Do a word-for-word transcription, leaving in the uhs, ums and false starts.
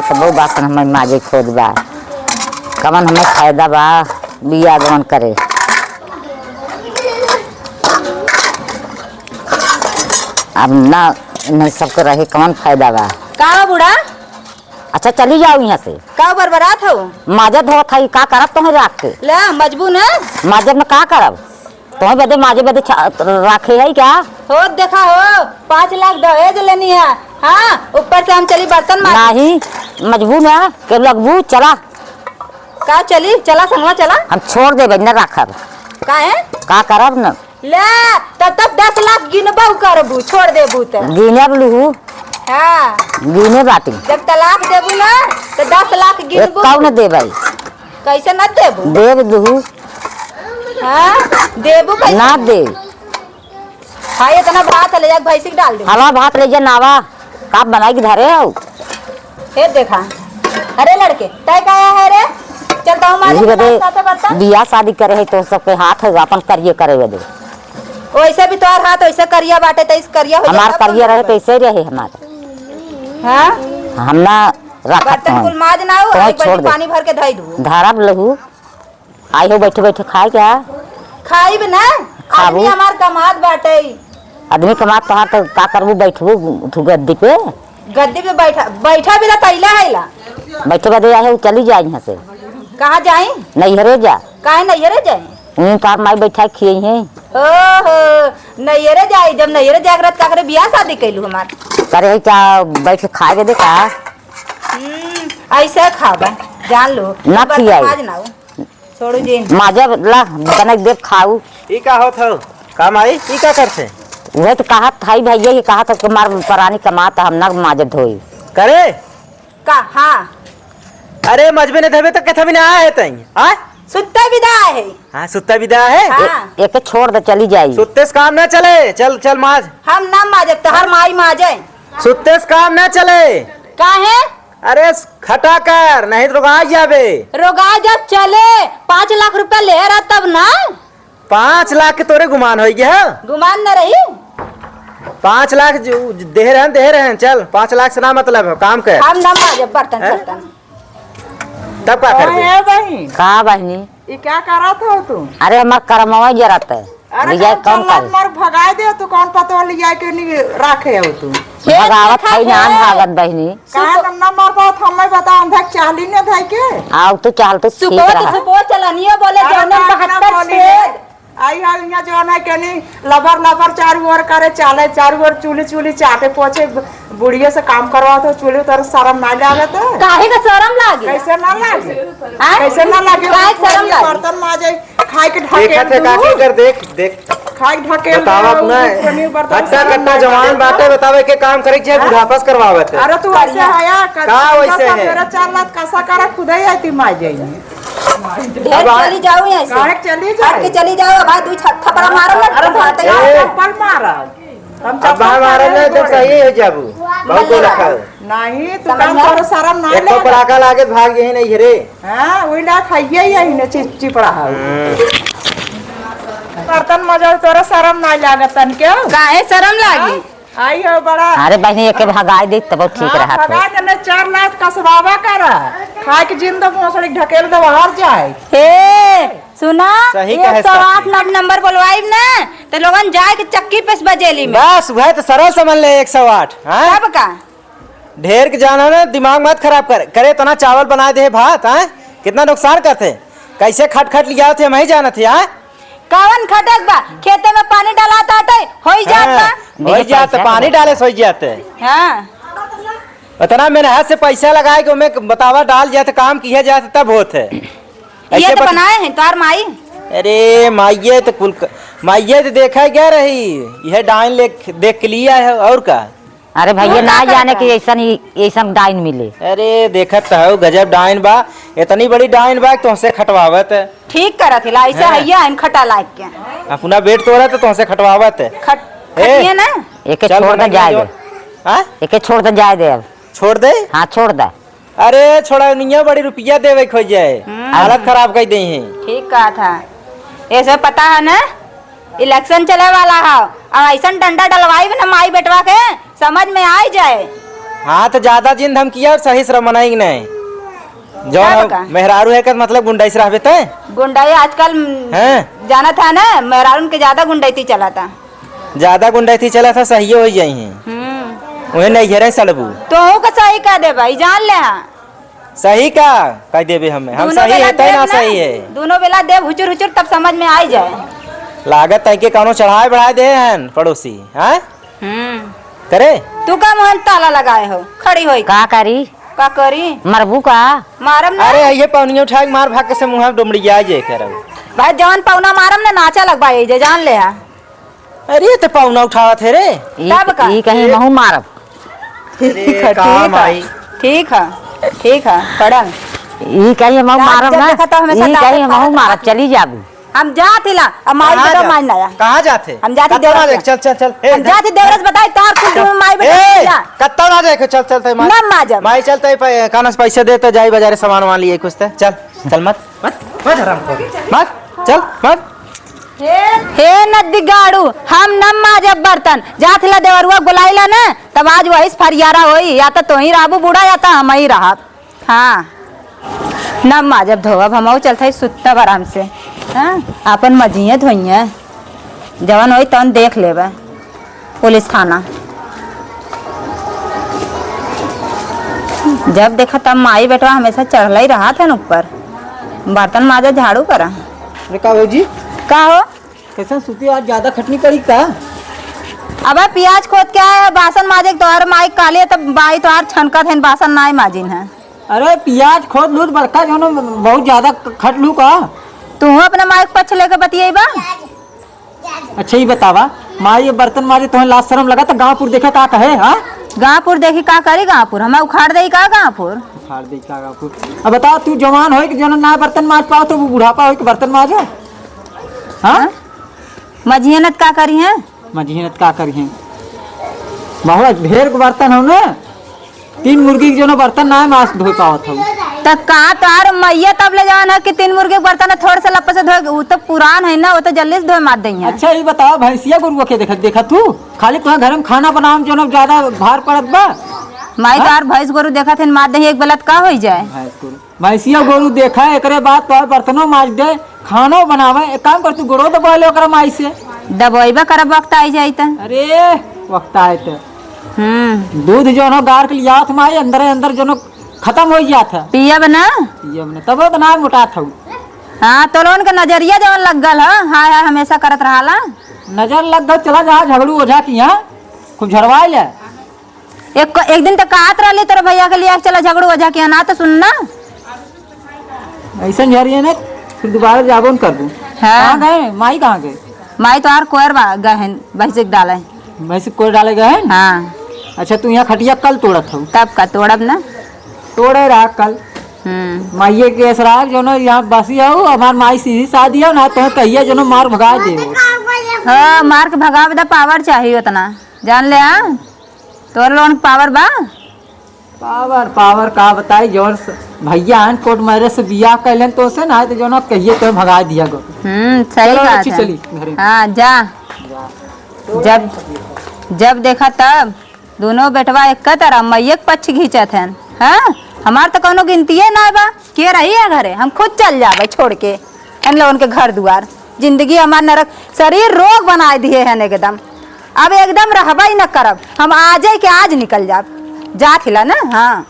सबो बासन हमें माजे खोद बा, कवन हमें फायदा बा बियाह गवन करे? अब ना, नहीं सबके रहे, कवन फायदा बा? का हो बूढ़ा? अच्छा, चली जाओ यहाँ से। का बरबरात हो? माजे धोत है, का करब तोहे राख के? ले, मजबू ना। माजे में का करब? तोहे बदे माजे बदे छा-, राखे है क्या? हो देखा हो, पाँच लाख दहेज लेनी है। हाँ, ऊपर से हम चली बर्तन माजे। नहीं, मजबू ना, के लगबू, चला। का चली? चला संगवा चला। हम छोड़ देबे, न राखब। काहे? का करब न? ले, तब तब दस लाख गिनबो करबू, छोड़ देबू त। गिनब लुहू। हाँ। गिने बाटी। जब तलाक देबू ना, त दस लाख गिनबू। एक कौन देबै? कैसे न देबू? देब लुहू। हाँ, देबू कैसे? ना दे। हाँ, इतना भात ले जा, भैंसी के डाल दे। हलवा भात ले जा, नावा। का बनाई के धरे हो? हे देखा, अरे लड़के, तय काया है रे? चल तो हमारे यही बदे साथे बता। बियाह शादी करे है तो सबके हाथ है अपन करिए करे बदे। वैसे भी तोहर हाथ वैसे करिया बाटे, त इस करिया हो हमार जाता करिया कौन रहे बात? तो ऐसे ही रहे हमार। हाँ? हम ना रखत बर्तन हन। कुल माज ना हो, तोहे आई छोड़ बड़ी दे। पानी भर के धई दू। धरब लहू। आई हो बैठे बैठे खाए क्या? खाइब ना। खाबू। आदमी हमार कमात बाटे। आदमी कमात तोहार तो का करबू, बैठबू तू गद्दी पे? गद्दी पे बैठा, बैठा भी तो कैला है ला। बैठे बदे आए हो, चली जा यहाँ से। कहाँ जाई? नैहरे जा। काहे नैहरे जाई? उन्हीं तोहार माई बैठा खिए हैं। ओहो, नैहरे जाई, जब नैहरे जाए के रहत का करे बियाह शादी कैलू हमार? करे है क्या, बैठ के खाए बदे का? हम्म, ऐसे खाबा, जान लो। ना बर्तन खियाई। माज ना हो। छोड़ू जी। माजब ला, तनिक देर खाऊ। ई का होत हौ? का माई, ई का करते? उहे तो कहत हई भैया, ये कहत हौ कि मार परानी कमात, हम ना माजत होई। करे? का? हाँ। अरे, मजबे नहीं धरबे तो कथा भी ना आए तई। हाँ? सुत्ता विदा है। हाँ, सुत्ता विदा है। हाँ। ए-, एके छोड़ दे, चली जाई। सुत्ते से काम ना चले। चल, चल माज। हम ना माजब, तोहर माई माजे। सुत्ते से काम ना चले। काहे? अरे, खटा कर, नहीं तो रोगा जाबे। रोगा जब चले, पाँच लाख रुपया ले रहा तब ना। पाँच लाख के तोरे गुमान होइ गया? गुमान न रही। पाँच लाख जो दे रहे हैं, दे रहे हैं, चल, पाँच लाख से ना मतलब है, काम कर। हम ना माजब बर्तन हैं? सर्तन। तब का करबे? हे बहिन। का बहिनी? ई का करत हो तू? अरे, हमार करमवा जरत है। अरे, लिया कौन कौन चल करे? मार भगाए दे, तू कौन पतवा लिया के नहीं राखे हो तू? हे भगावत देखा है, ना है। भागत बहिनी। काहे सुबह तुम ना मार पावत, हमें बता, हम धक चाहली ने धई के। आओ, तू चाहल तो ठीक सुबह तो रहा। सुबह चलनियो बोले, अरे, जौने काहे ना बहत्तर बोली छेद। रे? आई है, यहाँ जौन है के नहीं, लबर लबर चारू ओर करे, चाले चारू ओर चूल्ही चूल्ही चाटे पोछे, ब-, बुढ़िया से काम करवावत हो, चूल्ही उतर शर्म ना लागत है? काहे का शर्म लागे? कैसे ना लागे? हाँ? कैसे ना लागे? काहे शर्म लागे? बर्तन माजे, खाए के ढकेल देखत है, का दू। की कर, देख, देख। खाए के ढकेल बतावा दू, अपना। पनीर बर्तन हट्टा सब कट्टा माजे। जवान बाटे, बतावे के काम करे के चाहे, हाँ? बुढ़ापा से करवावत है। अरे तू ऐसे करिया। हया, का का वैसे है? मेरा चार लाख कसा करा, खुदे ही आती मार जाएगी। ढेर अब आ- चली जाओ यहाँ से। काहे चली जाए? हट के चली जाओ, भाई, दू छत थपड़ा मारो, अरे तो भाते ए, जाओ। चप्पल मारा। हम अब चप्पल बाहर मारे मारे ना, तो सही है जाबू। बहुत बोला खाओ। नहीं, तू समझ काम में? करो, शर्म ना एको लगे। पड़ाका लागे, भाग यही नहीं रे। हाँ, वही ना खाइए यही ने चिप-, चिपड़ा है। हम्म। बर्तन मजल तोरा शर्म ना लागत तन के? काहे शर्म लागी? हाँ? आई हो बड़ा। अरे बहिनी, एके भगाई दे तब ठीक हाँ, रहा था। भगाई देने चार लाख कसबावा करा। खाए के जिंदा भोसड़ी ढकेल दे बाहर जाए। हे, सुना, सही कहे एक सौ आठ साथी। नंबर बोलवाइब ना, तो लोगन जाए के चक्की पे से बजेली में। बस, वह तो सरल समझ ले, एक सौ आठ, हाँ? तब का? ढेर के जाना ना, दिमाग मत खराब कर। करे तना चावल बनाए दे भात, हाँ? कितना नुकसान करते। कैसे खट खट लिया थे, हम ही जानत है, हाँ? कवन खटक बा? खेते में पानी डाला ताटे, होई जात हाँ, बा। होई जात, पानी डाले से होई जात। हाँ। इतना मेहनत से पैसा लगाए के ओमे बतावा डाल जात, काम किया जात, तब होत है। ये ऐसे तो बत- बनाए हैं तोहार माई। अरे माइये तो कुल क-, माइये तो देखा क्या रही, यह डाइन ले देख के लिया है और का? अरे भैया, तू ना का जाने करता? कि ऐसन ही, ऐसन डाइन मिले। अरे देखत तो हो, गजब डाइन बा, इतनी बड़ी डाइन बा कि तुमसे खटवावत है। ठीक करत हिला, ऐसे हैं। हैया इन खटा लाग के। अपना बेड तोड़ा तो तुमसे खटवावत है। खट-, ए, खटिए ना। एके चल छोड़ दे, बनाइए जाए जो। दे। हाँ? एके छोड़ दे, जाए दे अब। छोड़ दे? हाँ, छोड़ दे। अरे छोड़ा, निया बड़ी रुपया देवे खोजे, हम्म। हालत खराब कर दे हैं। ठीक कहा था, ऐसे पता है ना, इलेक्शन चले वाला है, अब ऐसन डंडा डलवाई ना माई बेटवा के, समझ में आ ही जाए। हाँ, तो ज्यादा जिन धमकिया और सही से रमनाई नहीं। जौन तब हम का? मेहरारू है का मतलब गुंडाई से रहबे तै? गुंडाई आजकल, हैं? जानत है ना, मेहरारून के ज्यादा गुंडैती चलता। ज्यादा गुंडैती चलता, सही हो जाई हैं। हम्म। उहे नहीं घेरे सड़बू। तोहू का सही कह देबा, ई जान ले हाँ। सही का कह देबे हमें? हम दोनों सही बेला है, तै देब ना ना। सही है। दोनों बेला देब हुचुर हुचुर, तब समझ में आई जाए। लागत है कि कौनो चढ़ाए बढ़ाए दे हैं पड़ोसी, हाँ? हम्म। करे? तू का मुँह में ताला लगाए हो? खड़ी होई। का करी? का करी? मरबू का? मारम ना। अरे, ये पौनिया उठा के मार, भाग के से मुँह डोमड़िया जे करब। भाई, जवन पौना मारम ना, नाचा लगबा, ये जे जान ले हा। अरे, ये तो पौना उठावत है रे। ई, तब का? ई कहीं महू मारब। ठीक है, अरे, का ठीक है, माई? ठीक है, ठीक है, पड़ल। ई कहीं महू रात मारब जब ना, देखा तो हमेशा ई ताकत कहीं महू पावत मारब, रहत। चली जाबू। हम जात हिला, अब माई कहाँ बेटा जा-, माई ना आया। कहाँ जात है? हम जात ही कत्ता देवरस ना देख, ना। चल, चल, चल। ए, हम जात ही देवरस बताई, तार कुल ए, माई बेटा ए, मिला। कत्ता ना देख, चल, चल, चल, माई। ना माजब। माई चल, तै पै-, कानस पैसा दे, तो जाई बाजारे सामान वामान लिए कुछ ते। चल, चल, मत, मत, मत हराम कर। मत, चल, मत। हे, हे नद्दी गाड़ू, हम न माजब बर्तन। जात हिला देवरुआ बुलाइला ना, तब आज वही से फरियारा होई, या तो तोही रहबू बूढ़ा, या तो हम ही रहब। हाँ, न माजब धोवब, हमहू चलत हई सुतब आराम से। हाँ, आपन मजिए धोइए, जवन होई तवन देख लेबे पुलिस थाना। जब देखा तब माई बेटवा हमेशा चढ़ले ही रहत हन ऊपर, बर्तन माजा, झाड़ू करा। अरे का भौजी? का हो? कैसन सूती, आज ज्यादा खटनी पड़ी का? अबे पियाज खोद के आए, बासन माजे के तोहर माई काले, तब माई तोहर छनकत हन, बासन नाय माजिन है। अरे पियाज खोद लूट बड़का जौन बहुत ज्यादा ख-, खट लू का? तू अपने माई के पक्ष लेके बतियेबा? अच्छा ई बतावा, माई ये बर्तन माजे तोहे लाज शरम लगा तो गाँवपुर देखे का कहे, हाँ? गाँवपुर देखी का करी गाँवपुर? हमें उखाड़ देई का गाँवपुर? उखाड़ देई का गाँवपुर? अब बताओ तू जवान होई कि जौन ना बर्तन माज पाओ तो वो बुढ़ापा होई कि बर्तन माजो? हाँ? हाँ? मझियनत का करी हैं? मझियनत का करी हैं? बहुत ढेर के बर्तन हो ना, तीन मुर्गी के जौन बर्तन ना माज धो पावत हो। त का तोहार मैया तब ले जावन है कि तीन मुर्गी के बर्तन है, थोड़े से लप्प से धोए, उ तो पुरान है ना, वो तो जल्दी से धोए मार देई हैं। अच्छा ये बताओ भैंसिया गोरुआ के देखत, देखत तू खाली तुम्हारे घर में खाना बनावे में जौन ज्यादा भार पड़त बा? माई हाँ? तोहार भैंस गोरू देखत है मार देई, एक बेला त का होई जाए? भैंस गोरू। भैंसिया गोरू देखा, एकरे बाद तोहर बर्तनो माज दे, खानो बनावे। एक काम कर, तू गोड़ो दबा ले ओकरा माई से। दबोइबा करब, वक्त आई जाई त। अरे, वक्त आए त। हम्म। दूध जौन हो गार के लियावत माई, अंदरे अंदर जौन हो खतम हो जात है। पियब ना? पियब ना, तबो त ना मोटात हऊ। हाँ, तो लोगन के नजरिया जौन लग गल ह, हाय हाय हमेशा करत रहाला। नजर लग गल, चला जा झगड़ू ओझा की यहाँ, खूब झड़वाई ले। एक, एक दिन त कहत रहली तोरे भैया के लिए, "चला झगड़ू ओझा के यहाँ", ना तो सुन ना। ऐसन झरिए ना, फिर दोबारा जाबो न करबू। हाँ। कहाँ गए? माई कहाँ गए? माई तोहार कोयर बा, गए हैं, भैंस के डाले। भैंस के कोयर डाले गए हैं? हाँ। अच्छा, तू यहाँ खटिया कल तोड़त हो? तब का तोड़ब ना। तोड़े रहा कल। हम्म। माइये के असरा जौन यहाँ बसी हो, हमार माई सीधी सादी हो ना, तो कहिया जौन मार भगा दे हो। हाँ, मार के भगावे दा, पावर चाहिए उतना, जान ले, हाँ। तोर लोगन के पावर बा? पावर, पावर का बताई, जौन स-, भैया हन कोर्ट मैरिज से बियाह कैलन तो से ना, तो जौन कहिए तो भगा दिया गो। हम्म, सही चलो, बात अच्छी है। चली घरे। हाँ, जा। जा। जब, जब देखा तब दोनों बेटवा एक तरह मैये के पक्ष घींचत हन। हाँ, हमार तो कौनो गिनतिये ना बा, के रही है घरे, हम खुद चल जाबे छोड़ के। इन लोगन के घर दुआर, जिंदगी हमार नरक, शरीर रोग बनाए दिए हन एकदम। अब एकदम रहबे ही न करब, हम आजे के आज निकल जाब। जात हिला ना, हाँ।